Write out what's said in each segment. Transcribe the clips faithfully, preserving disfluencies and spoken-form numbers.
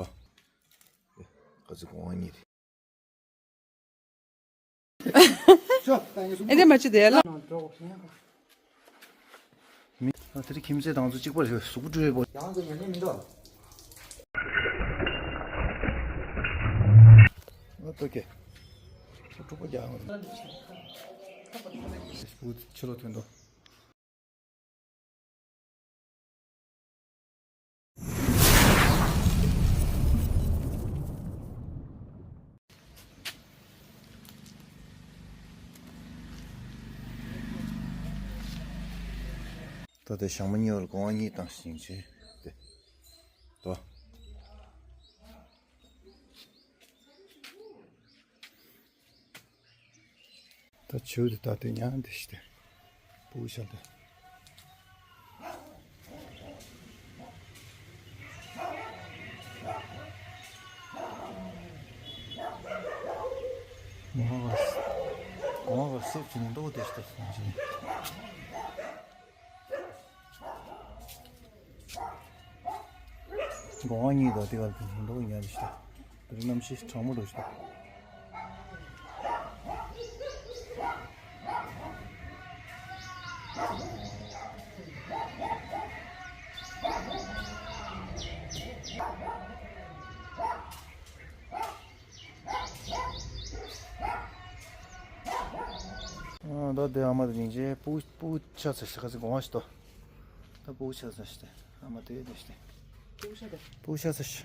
ཨོ། ཁ་ཚི་གོང་བ་གཉིས་རེད། ཨེ་འདྲ་མ་བྱེད་དེ་ལ། མི་ཨ་དེ་རིང་ཁྱིམ་མཚེས་དང་ཚོ་གཅིག་པར་གཟུགས་པོ་བཀྲུས་པོ། ཡང་ཚོ་ཉན་ནི་མི་འདུག་ཨ་ཏོ་ཀེ། ཕྲུ་གུ་རྒྱག་ཡོང་། ཕྲུ་གུ་ཕྱི་ལོགས་ཐོན་འགྲོ། ད་ལྟ་ཞྭ་མོ་གཉིས་བར་སྒོ་ང་གཉིས་བཏང་ཞིང་ཆེ། དེ། དོ། ད་བྱིའུ་དེ་ད་དེ་ཉལ་འདི་ཞིག་དེ། སྤུ་གུ་ཤ་དེ། ངོ་མ་ངོ་མ་སེབ་ཅིག་ནི་མདོག་དེ་ཞིག་དེ། སྒོ་ང་གཉིས་དང་དེ་ག་ལ་དེ་མདོག་ཉལ་ཞིག་དེ། དེ་རིང་གནམ་གཤིས་གྲང་མོ་འགྲོ་ཞིག་དེ། ཨ་ད་དེ་ཨ་མ་དེ་ཉིན་རྗེས་སྤུ་སྤུ་ཆ་ཚ་ཞིག་ཁ་ཚི་གོང་ཞིག་ཏོ། ད་སྤུ་ཆ་ཚ་ཞིག་སྟེ་ཨ་མ་དེ་དེ་ཞིག་སྟེ། སྤུ་ཆ་ཚ་ཞིག་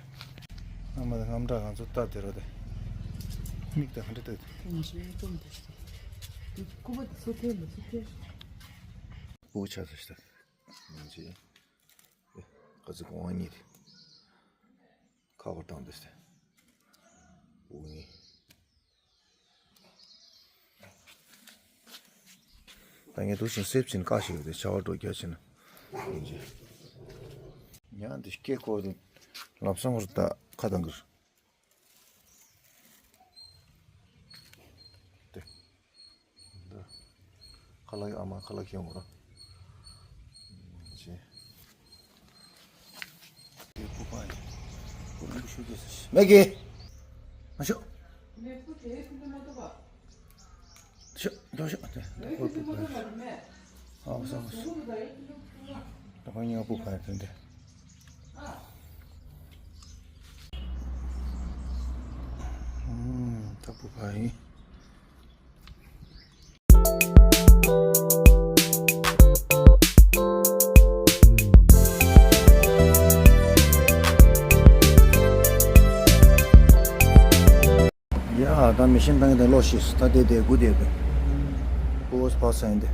ཨ་མ་དེ་རྔམ་དྲག་ང་ཚོ་ལྟ་དེ་རོ་དེ། མིག་དེ་ག་འདྲ་ལྟ་དེ། སྤུ་ཆ་ཚ་ཞིག་སྟེ། ཉིན་རྗེས། ཁ་ཚི་གོང་བ་གཉིས་རེད། ཁ་བར་བཏང་འདུག་སྟེ། འུ་གཉིས། ད་ངས་འདུག་ཅིང་སེབ་ཅིང་བཀག་ཞིག་ཡོད་དེ་བྱ་བ་འགྲོ་རྒྱ་ཆེ་ན། ཡིན་གྱི། ཉ་འདི་སྐད་ཀོ་དེ་ལམ་སང་བར་ད་ཁ་དང་གིར། དེ། འདི། ཁ་ལག་ཨ་མ་ཁ་ལག་ཁྱེར་འོང་ར། ཅེ། མེ་གི། མ་ཤོ། ཤོ། ཤོ། ཤོ། ཨ་བསམ། ད་ཁོ་ཉོ་སྤུ་ཕ་ཡ་དེ་འདྲ། ཨུམ། ད་སྤུ་ཕ་ཡིན། ཡ། ད་མི་ཤིན་བཏང་གི་དེ་ལོག་ཤི་སོང་། ད་དེ་དེ་དགུ་དེ་དགུ། ཨོ་སི་ཕག་ས་ཡིན་དེ།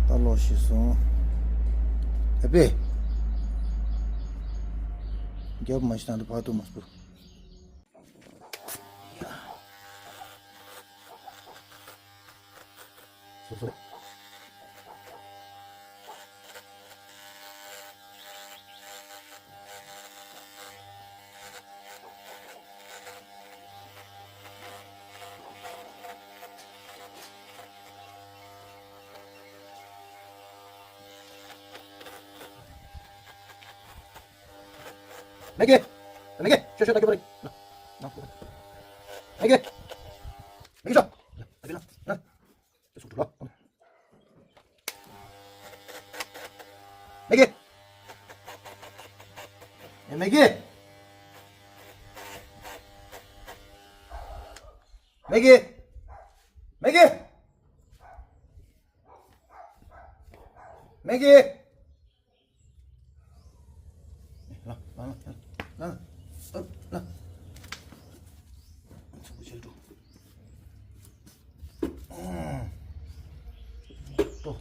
ད་ལོག་ཤི་སོང་། ཨེ་པེ། རྒྱབ་མ་ཤི་ད་འདི་ཕག་ཏུ་མ་སྤུར། སོ་སོ། མེ་གི། མེ་གི། ཤོ་ཤོ་ད་གི་པ་རི། མེ་གི། མེ་གི་ཤོ། ད་གི་ལ། ད་སུ་ཏུ་ལ། མེ་གི། ཨེ་མེ་གི། མེ་གི། མེ་གི། མེ་གི། ལ་ལ་ལ་ལ་ལ། ཨུ་ལ། ཚུགས་ཆེར་འགྲོ། ཏོ།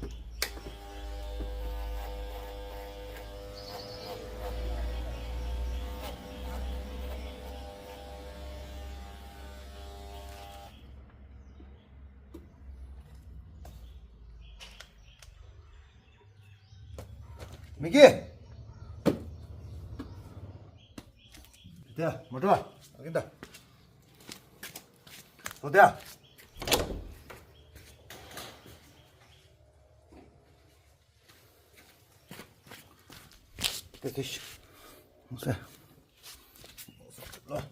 མེ་གི། དེ་མོ་ཊ་ཨ་གིན་ད། ལོ་དེ། དེ་དེ་ཤི། མོ་སེ། ཁྲོས་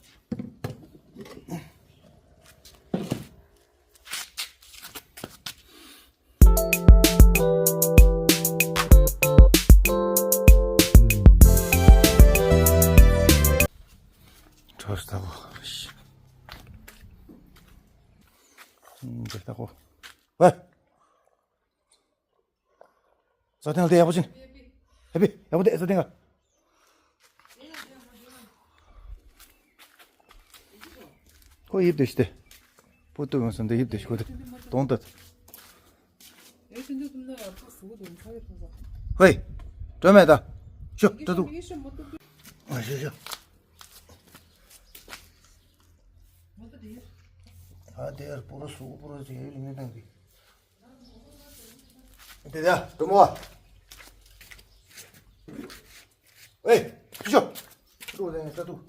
ལྟ་བུ། འདི་ལྟ་བུ། ཝེ། ས་སྟེང་ལ་བསྡད། ཡག་པོ་ཕྱིན། ཧེ་པི། ཡག་པོ་བསྡད། ས་སྟེང་ལ། ཁོ་ཡིབ་བསྡད་ཤི་སྟེ། པུ་ཏུ་ཡོང་སོང་། འདི་ཡིབ་བསྡད་ཤི། ཁོ་དེ་གདོང་ལྟ། ཧེ། སྒྲོལ་མ་ད། ཤོག་སྐྲ་གདུགས། ཨ་ཤོག་ཤོག་ཨ་དེར་པོ་རོ་སུ་པོ་རོ་ཟེར་ཡོད་ལ་མི་དང་གི། དེ་ད་སྒྲོལ་མ། ཨེ། ཤོག་ཤོག་ལོ་ལེན་ས་དུ། ཤོག་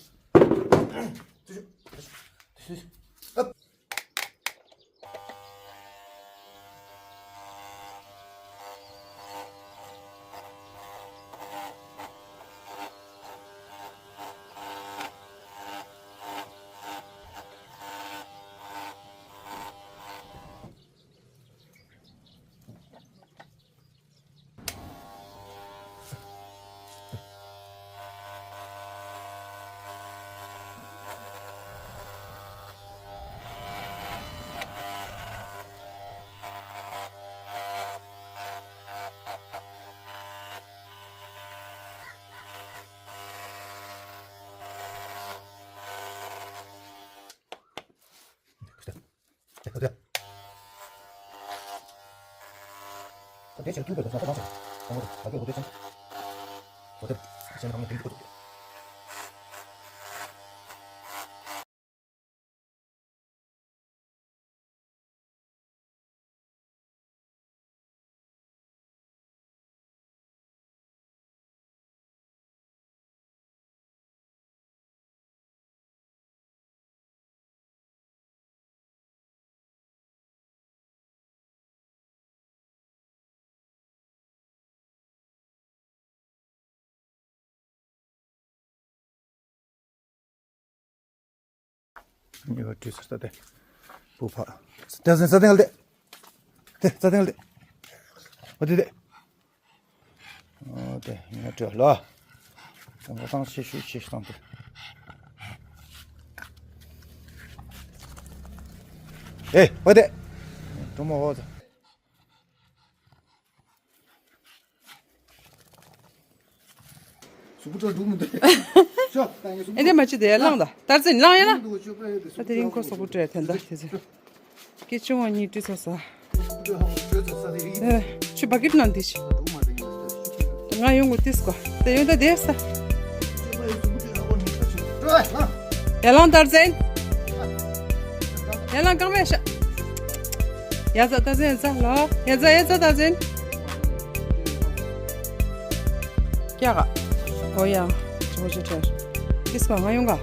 ཤོག་ཨ། ཉེ་བར་བྲིས་སོ། ས་སྟེང་བུ་ཕ། ས་སྟེང་ས་སྟེང་ལ་བསྡད། དེ་ས་སྟེང་ལ་བསྡད། ཨ་དེ་དེ། ཨ་དེ་ཉེ་བར་བྲིས་ལ། ང་ཏང་ཤེས་ཤུ་ཤེས་སྟངས་དེ། ཨེ་བ་དེ། གྲོ་མོ་འོ་ད། གཟུགས་པོ་སྐྲ་འདུག་མི་འདུག་ཤོག་ད་ངས་གཟུགས་པོ། ཨེ་འདྲ་མ་བྱེད་དེ་ལངས་ད། རྟག་འཛིན་ལངས་ཡ་ལ། ད་དེ་རིང་ཁོ་གཟུགས་པོ་སྐྲ་དེ་འདྲ་དེ་ཚོ། སྐད་ཆུང་བ་གཉིས་བྲིས་ཚར་ས། ཨེ། ཆུ་བ་ཀིར་ནང་འདི་ཞིག་ང་ཡོང་གོ་ཏིས་གོ་ད་ཡོང་ད་དེ་ས། ཡ་ལང་རྟག་འཛིན། ཡ་ལང་རྐང་པའི་ཤ། ཡ་ཛ་རྟག་འཛིན། ཡ་ཛ་ལོ། ཡ་ཛ་ཡ་ཛ་རྟག་འཛིན། ཀྱ་ག་ཨོ་ཡ། ཆུ་བ་ཆུ་ཁྲེར། ཏིས་གོ་ང་ཡོང་ག་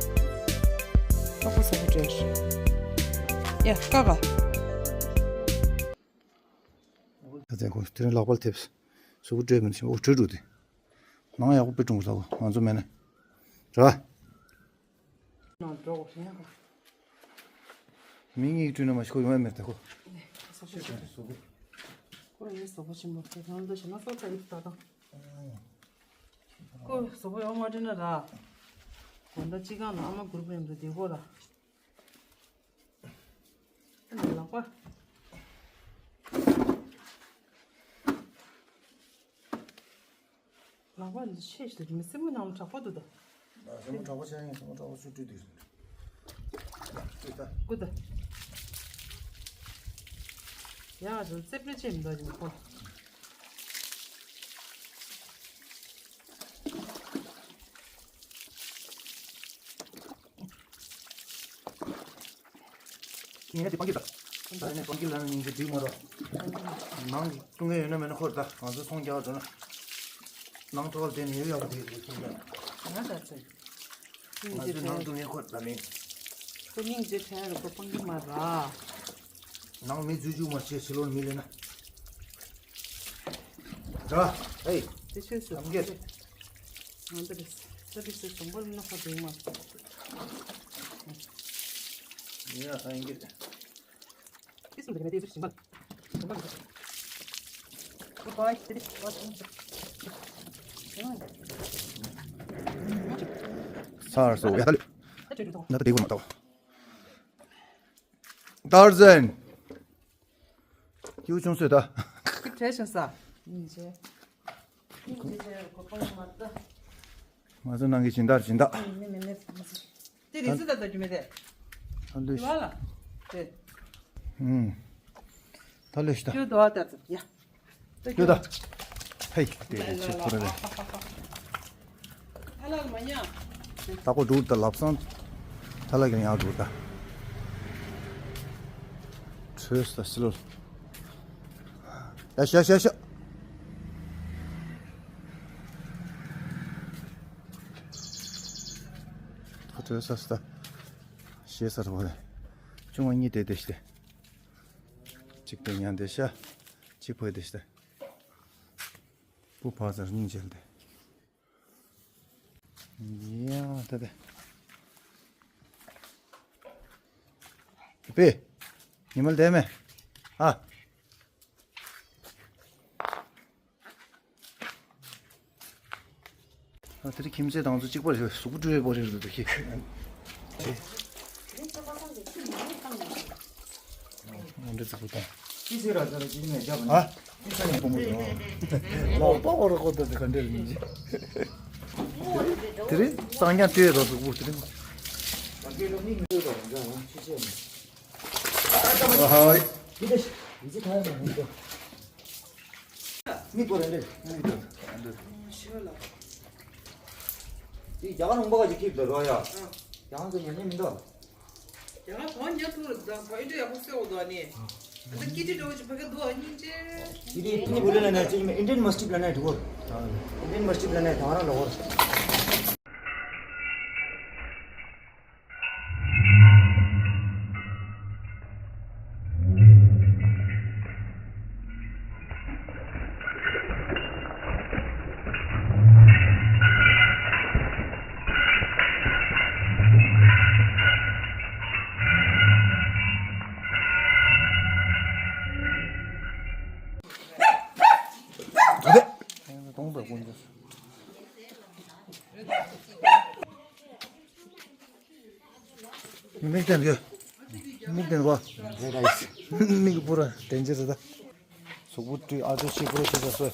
ལོག་པ་ས་བུ་ཁྲེར། ཡ་ཀ་ག་ད་ཚན་ཁོང་དེ་རིང་ལག་པ་ལ་ཐེབས། གཟུགས་པོ་བཀྲུས་མིན་ཞིག་འོ་བཀྲུས་འགྲོ་དེ། ནང་ཡག་པོ་དཔེ་བཀྲུ་དགོས་ལ་ང་ཚོ་མེད་ན། ར། ནང་འགྲོ་དགོས་ཡང་ག་མི་གཉིས་བཀྲུས་ན་མ་ཤི་ཁོ་ཡོང་ཡ་མེད་ད་ཁོ། ཁོ་ཡིན་གཟུགས་པོ་ཆེན་པོ་དེ་ནང་དུ་ཞེ་ན་སོ་ད་ཡིབ་ད་དང་། ཁོ་གཟུགས་པོ་ཡོང་མ་བཀྲུས་ན་ར། དགོང་དག་སྤྱི་ཁང་ནང་ཨ་མ་གུར་པ་མཉམ་དུ་བསྡད་དགོས་ར། ལག་པ། ལག་པ་འདི་ཆེ་ཞིག་མི་སེར་མོ་ནང་དྲག་པོ་འདུག་ད། སེར་མོ་དྲག་པོ་ཆགས་ཡིན། སེར་མོ་དྲག་པོ་ཆུ་བཀྲུས་དུས། བཀྲུས་ད། ཀུ་ད། ཡ་རྩེ་པྲེ་ཅེ་མི་འདུག་ཅིང་ཁོ། ངས་དེ་སྤང་གི་ད། ད་ནས་སྤང་གི་ལ་ནི་ཉིན་གྱི་དུས་མ་རོ། ནང་གི་ཀྲུང་གས་ཡོད་ན་མེད་ན་ཁོར་ད་ང་ཚོ་ཚོང་རྒྱག་འགྲོ་ན། ནང་ཁྲོལ་དེ་ནི་ཡོད་ཡག་དེ་ཡོད་ཀྱི་ཡོད། ང་ད་ཚོད། ང་ཚོ་ནང་ཀྲུང་གས་ཁོར་ད་མིན། ཁོ་སྙིང་རྗེ་ཕྲན་རུ་ཁོ་སྤང་གི་མ་ར། ནང་མི་འཛུལ་རྒྱུ་མ་བྱེད་ཕྱི་ལོགས་མི་ལེན་ན། ད་ཧེ། དེ་ཆོས་སུ་ལམ་གྱི། ང་འདི་རེད། ས་འདི་སུ་གྲོང་པ་ལ་ན་ཁ་འདུག་མ། ཡ་ཨ་ཡིན་གྱི། ཚར་སོང་། ཡ་ད་ལུས། ན་ད་དེ་གོ་མ་ཏོ། ཏར་ཛན། ཡུ་ཆུང་སོས་ད། ཁྱི་བྲལ་བྱུང་ས། ཡིན་ཅེ། ཡིན་ཅེ་ཅེ་གོ་པ་མ་ད། མ་ཟ་ནང་གི་སྦྱིན་བདག་སྦྱིན་བདག་མི་མི་མི་མི་ཟ། དེ་རིང་སུ་ད་ད་རྒྱུ་མེད་དེ། ཨ་ལུས། དེ་བ་ལ། དེ། ཨུམ། ད་ལུས་ཤི་ད། ཁྱོད་དོ་ཨ་ད་ད་ཡ། ལུས་ད། ཧེ་དེ་རེ་ཆེ་ཁོ་རེ་རེ། ཐ་ལག་མ་ཉག་ད་ཁོ་འགྲུག་ད་ལབ་སོང་། ཐ་ལག་གི་ཡང་འགྲུག་ད། བྲོས་ད་སི་ལོ། ཡ་ཤ་ཤ་ཤ། ཁོ་བྲོས་ས་སི་ད། ཤེས་ས་རུ་བ་རེ། ཅུང་བ་གཉིས་དེ་དེ་ཤི་དེ། གཅིག་དེ་ཉང་དེ་ཤ། གཅིག་ཕོ་དེ་ཤི་དེ། བུ་ཕ་ཚར་སྙིང་རྗེ་ལ་དེ། ཡ་ད་དེ། པེ། ཉི་མ་ལྡེ་མེ། ཨ། ཨ་དེ་རིང་ཁྱིམ་མཚེས་དང་ཚོ་གཅིག་པ་རེད། གཟུགས་པོ་སྤྲུལ་བའི་པོ་རེད་འདུག་ཁྱི། འདི་ཚོ་བཏང་། ཅི་ཟེར་ར་ཟེར་ར་ཅི་ནས་རྒྱབ་ཨ། ཅི་ཟེར་ནས་སྤོ་མོ་ཡོང་། ལོག་པ་འོ་ར་ཁོ་ད་དེ་ག་འདྲ་རེད་མིན་ཅི། དེ་རིང་སང་ཉིན་ལྟོས་ར་གཟུགས་པོ་དེ་རིང་། ཨ་ཧའི། མི་པོ་རེད་འདྲ། མི་པོ་རེད་འདྲ། ཤི་བ་ལ། དེ་རྒྱ་གར་ལུང་པ་ག་ཅིག་ཁྱེར་འདུག་རོ་ཡ། རྒྱ་གར་གི་ཉན་ཉན་མི་འདུག་རྒྱ་གར་གང་ཉན་ཐུབ་རེད། ད་ཁོ་ཨིན་ཏྲེ་ཡག་པོ་གསལ་བོ་འདུག་ཨ་ནི། ཨ་ད་ཀི་ཏི་འདྲ་བོ་ཅིག་ཕ་གི་འདུག་ཨ་སྙིང་རྗེ། ཀི་ཏི་ཕི་ནི་བུ་ལ་ན་ཅིག་ཨིན་ཏྲེན་མ་སི་ཏིབ་ལ་ན་འགྲོ་གོ། ཨིན་ཏྲེན་མ་སི་ཏིབ་ལ་ན་ད་རང་འགྲོ་གོ། མིག་བསྟན་ཡོད། མིག་བསྟན་གོ། མིག་པུ་ར་དན་ཅི་རེད་ད། གཟུགས་པོ་བཀྲུས་ཨ་ཅོ་ཤི་པུ་ར་ཤི་ད་སོ།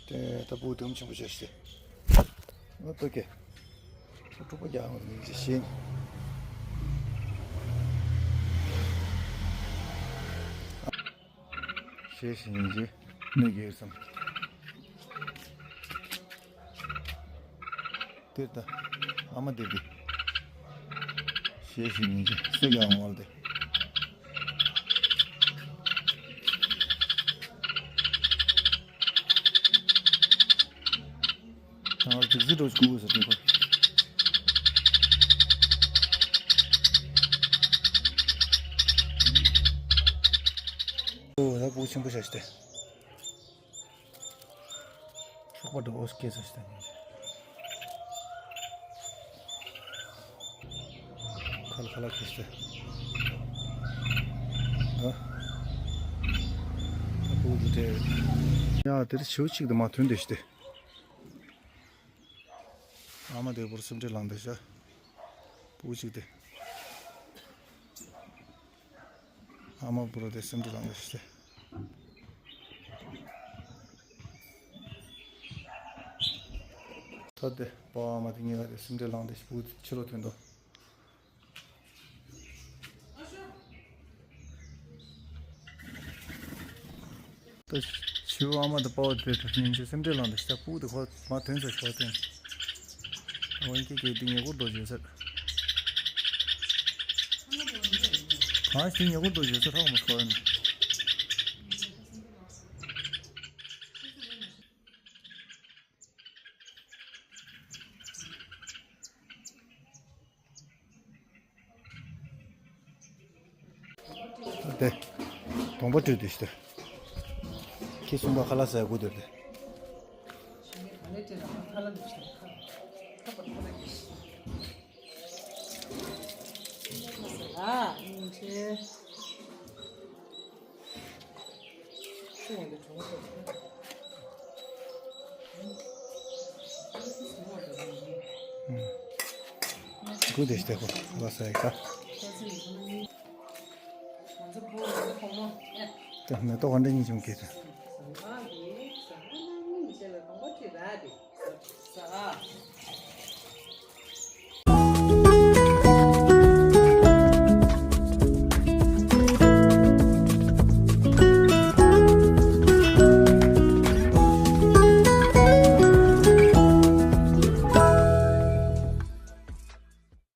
དེ་ད་བུ་དུམ་ཆེན་པོ་བྱས་ཏེ། ཨོ་ཏོ་ཀེ། ཕྲུ་གུ་རྒྱག་ཡོང་ནི་ཅི་ཤེས། ཤེས་ཤིང་ཡིན་གྱི་གནོད་ཀྱི་ཡོད་བསམ། དེར་ད་ཨ་མ་དེ་གི་ཤེས་ཤིང་ཡིན་གྱི་སུ་ཡང་འོང་བ་དེ། ང་ལ་ཅིག་ཟི་འགྲོ་ཞིག་དགོས་ཟེར་དུས་ཁོ། ཨོ་ད་བུ་ཆེན་པོ་བྱ་ཞིག་སྟེ། ཤོག་པ་འགྲོ་ཨོ་སྐད་ཟེར་ཞིག་སྟེ། ཁ་ལ་ཁ་ལ་ཁེ་སྟེ། ཨ། ད་བུ་འདི་དེ། ཡ་དེར་བྱིའུ་གཅིག་དེ་མ་ཐོན་དེ་ཞིག་སྟེ། ཨ་མ་དེ་བོར་སེམས་ཁྲལ་ལངས་ཏེ་ཤ། སྤུ་གཅིག་དེ། ཨ་མ་བོར་དེ་སེམས་ཁྲལ་ལངས་ཏེ་ཤ། ད་དེ་པ་ཨ་མ་དེ་གཉིས་ཀ་དེ་སེམས་ཁྲལ་ལངས་ཏེ་སྤུ་ཕྱི་ལོགས་ཐོན་ཏོ། ད་ཆུ་ཨ་མ་དང་པའོ་དེ་དང་སྙིང་རྗེ་སེམས་ཁྲལ་ལངས་ཏེ་ཤ། སྤུ་དེ་ཁོ་མ་ཐོན་ས་ཤོར་ཐོན། འོན་ཀྱང་གལ་ཏེ་ཉེ་འཁོར་རྡོ་བརྗོད་ཟེར། གང་ཞིག་ཉེ་འཁོར་རྡོ་བརྗོད་ཟེར་ཧ་གོ་མ་སོང་། དེ། གདོང་པ་བཀྲུས་དུས་ཤི་དེ། ཁྱི་སུམ་པ་ཁ་ལག་ཟ་དགོས་དེར་དེ། ཀུ་དེ་ཤི་དེ་ཁོ་ལ་ཟ་ཡི་ཁ། ད་མེ་ཏོག་ག་འདྲ་ཉིད་བྱུང་གི་ད།